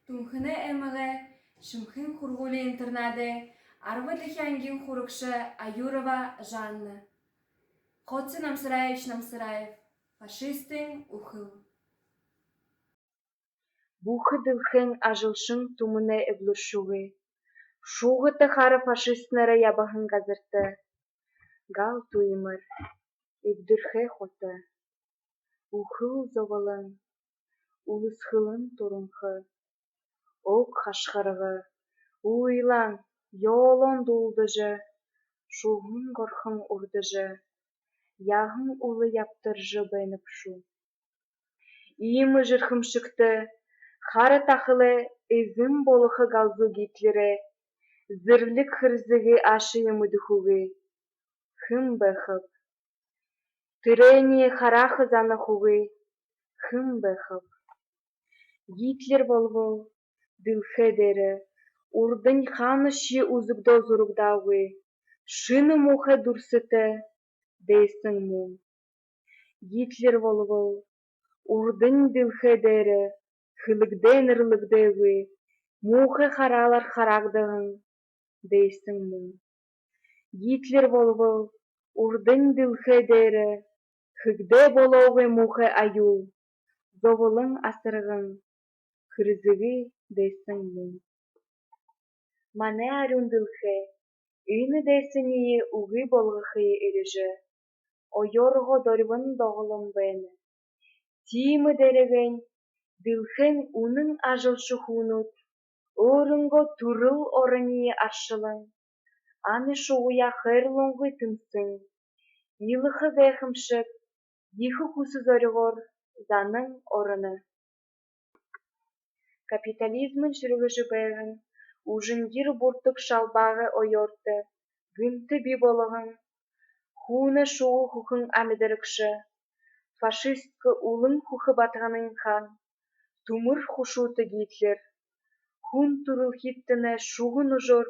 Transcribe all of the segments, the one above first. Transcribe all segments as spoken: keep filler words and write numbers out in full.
Түнхэнэй аймагай Шэмхын һургуулиин интернадай арбадахи ангиин һурагша Аюрова Жанна. Хоца Намсараевич Намсараев. Фашистын үхэл. Бүхы дэлхэйн ажалшан түмэнэй эблэршэгүй, шуугата хара фашистнарай ябаһан газарта гал түймэр, эбдэрхэй хото, үхэл зоболон, үлэсхэлэн туранхай, уг хашхарга, уйлаан, ёолоон дуулдажа, шуһан горхон урдажа, яһан үлэ ябтаржа байна бшуу. Иимэ жэрхэмшэгтэ хара тахалай эзэн болохо галзуу Гитлерэй зэрлиг хэрзэгы аашые мэдэхэгүй хэн байхаб? Тэрэниие харааха занахагүй хэн байхаб? Гитлер болбол дэлхэй дээрэ урдань хаанашье үзэгдөө зурагдаагүй шэнэ муухай дүрсэтэй дайсан мүн. Гитлер болбол урдань дэлхэй дээрэ хэлэгдээ нэрлэгдээгүй муухай хараалаар хараагдаһан дайсан мүн. Гитлер болбол урдань дэлхэй дээрэ хэгдээ болоогүй муухай аюул, зоболон асарган, хэрзэгы дайсан мүн. Манай арюун дэлхэй энэ дайсаниие үгы болгохые эрижэ, оёорһоо дорьбон доголон байна. Тиимэ дээрэнь дэлхэйн үнэн ажалша хүнүүд өөрынгөө түрэл орониие аршалан, ами шугаяа хайрлангүй тэмсэн, илаха гайхамшаг ехэ хүсэ зоригоор занан ороно. Капитализмын шэргэжэ байһан үжэнгир буртаг шалбаагай оёорто гэнтэ бии болоһон хүнэй шуга хүхэн амидарагша, фашистка үлэн хүхэ батаганын хаан, түмэр хушуута Гитлер, хүн түрэлхидтэнэй шуһан үжөөр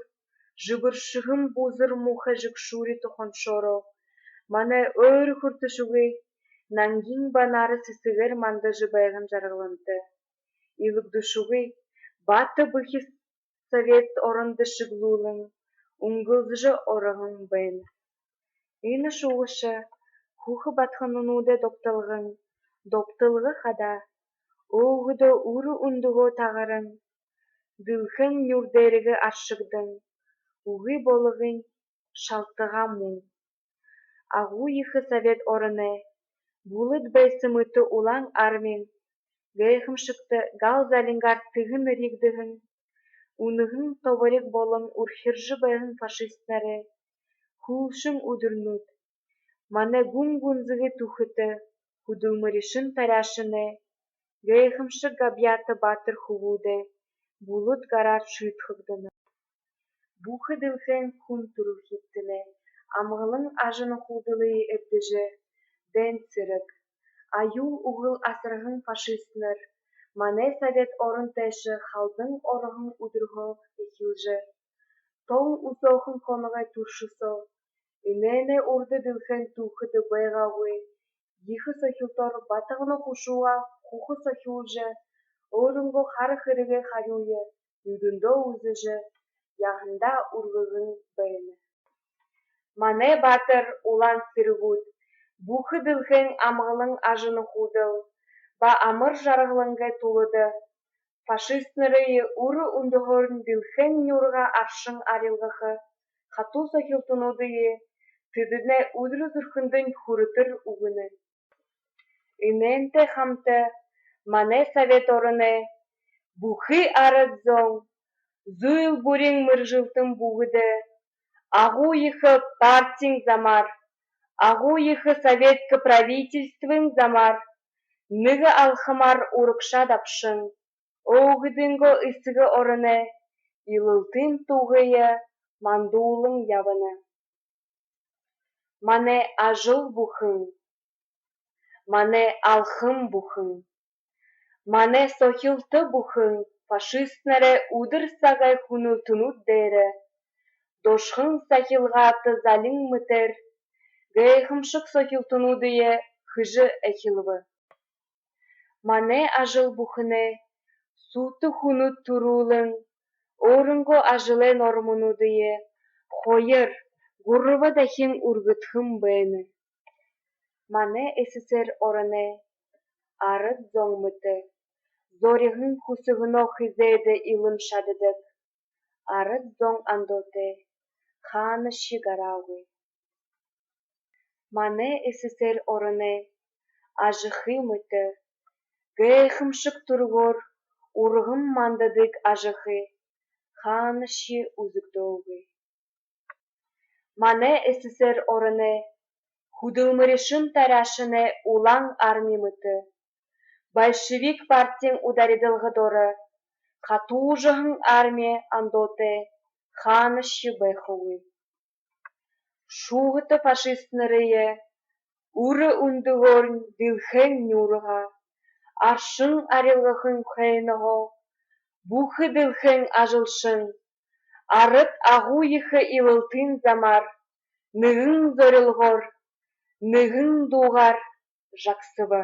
жэбэршэһэн бузар муухай жэгшүүри тухайншоороо манай ойро хүртэшэгүй нангин ба нара сэсэгээр мандажа байһан жаргалантай, илагдашагүй бата бэхи Совет орондо шэглүүлэн, үнгэлзэжэ ороһон байна. Энэ шугаша хүхэ батагануудаа добтолгон, добтолго хадаа өөһэдөө үрэ үндэһөө таһаран, дэлхэйн нюур дээрэһээ аршагдан, үгы болгын шалтагаа мүн. Агуу ехэ Совет ороной бүлэд байса мэтэ Улаан армиин гайхамшагта гал залингаар тэһэн эрьегдэһэн, үнэһэн тобориг болон үрхиржэ байһан фашистнарай хүлшэн үдэрнүүд манай гүн гүнзэгы түүхэтэ хүдэлмэришэн таряашанай гайхамшаг габьяата баатар хүбүүдэй бүлэд гараар шиидхэгдэнэ. Бүхы дэлхэйн хүн түрэлхидтэнэй амгалан ажаһуудалые эбдэжэ, дайн сэрэг, аюул үгэл асарһан фашистнар манай Совет орон тээшэ халдан ороһон үдэрһөө эхилжэ, тон үсөөхэн хоногой турша соо, энээнэй урда дэлхэйн түүхэдэ байгаагүй ехэ сохилтоор батагана хушуугаа хүхэ сохюулжа, өөрынгөө хара хэрэгэй харюуе нюдэндөө үзэжэ, яһандаа үргэһэн байна. Манай баатар улаан сэрэгүүд бүхы дэлхэйн амгалан ажаһуудал ба амар жаргалангай тулада фашистнарые үрэ үндэһөөрнь дэлхэйн нюурһаа аршан арилгаха хатуу сохилтонуудые тэдэнэй үдэр зүрхэндэнь хүрэтэр үгэнэ. Энээнтэй хамта манай Совет ороной бүхы арад зон, зүйл бүриин мэргэжэлтэн бүгэдэ агуу ехэ партиин замаар, агуу ехэ советскэ правительствын замаар нэгэ алхамаар урагшаа дабшан, өөһэдынгөө эсэгэ ороной илалтын тугые мандуулан ябана. Манай ажал бүхэн, манай алхам бүхэн, манай сохилто бүхэн фашистнарай үдэр сагай хүнэлтэнүүд дээрэ дошхон сахилгаата залин мэтээр гайхамшаг сохилтонуудые хэжэ эхилбэ. Манай ажал бүхэнэй Суута хүнүүд түрүүлэн, өөрынгөө ажалай нормонуудые хоёр, гурба дахин үргэдхэн байна. Манай СССР ороной арад зон мэтэ зориһон хүсэһэнөө хэзээдэ илан шададаг арад зон ондоотой хаанашье гараагүй. Манай СССР ороной ажахы мэтэ гайхамшаг түргөөр үргэн мандадаг ажахы хаанашье үзэгдөөгүй. Манай СССР ороной хүдэлмэришэн таряашанай улаан арми мэтэ большевик партиин ударидалга доро хатуужаһан арми ондоотой хаанашье байхагүй. Шуһата фашистнарые үрэ үндэһөөрнь дэлхэйн нюурһаа аршан арилгаһан хойноһоо бүхы дэлхэйн ажалшан арад агуу ехэ илалтын замаар нэгэн зорилгоор, нэгэн дуугаар жагсаба.